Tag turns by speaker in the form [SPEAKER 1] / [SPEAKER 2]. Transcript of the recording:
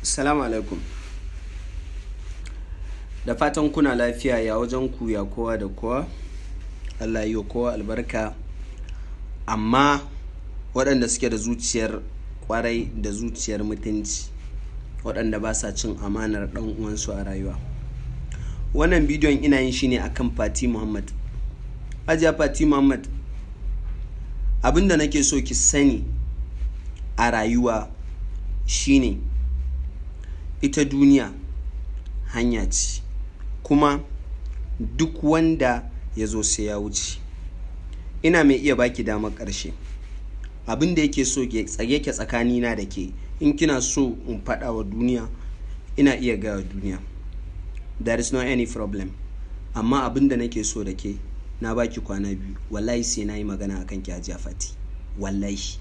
[SPEAKER 1] Salamu alaikum. Da fatan kuna lafiya, ya wajen ku, ya kowa da kowa. Allah yi wa kowa albarka. Amma waɗanda suke da zuciyar ƙwarai da zuciyar mutunci, waɗanda ba sa cin amanar ɗan uwansu a rayuwa. Wannan bidiyon ina yin shi ne akan Fati Muhammad. Hajiya Fati Muhammad, abin da nake so ki sani a rayuwa shine ita duniya hanya ce, kuma duk wanda ya zo sai ya wuce. Ina mai iya baki damar ƙarshe. Abin da yake so yake tsakanina da ke, in kina so in faɗa wa duniya, ina iya gaya wa duniya. There is no any problem. Amma abin da nake so da ke, na baki kwana 2, wallahi sai na yi magana a kan ki, Hajiya Fati. Wallahi.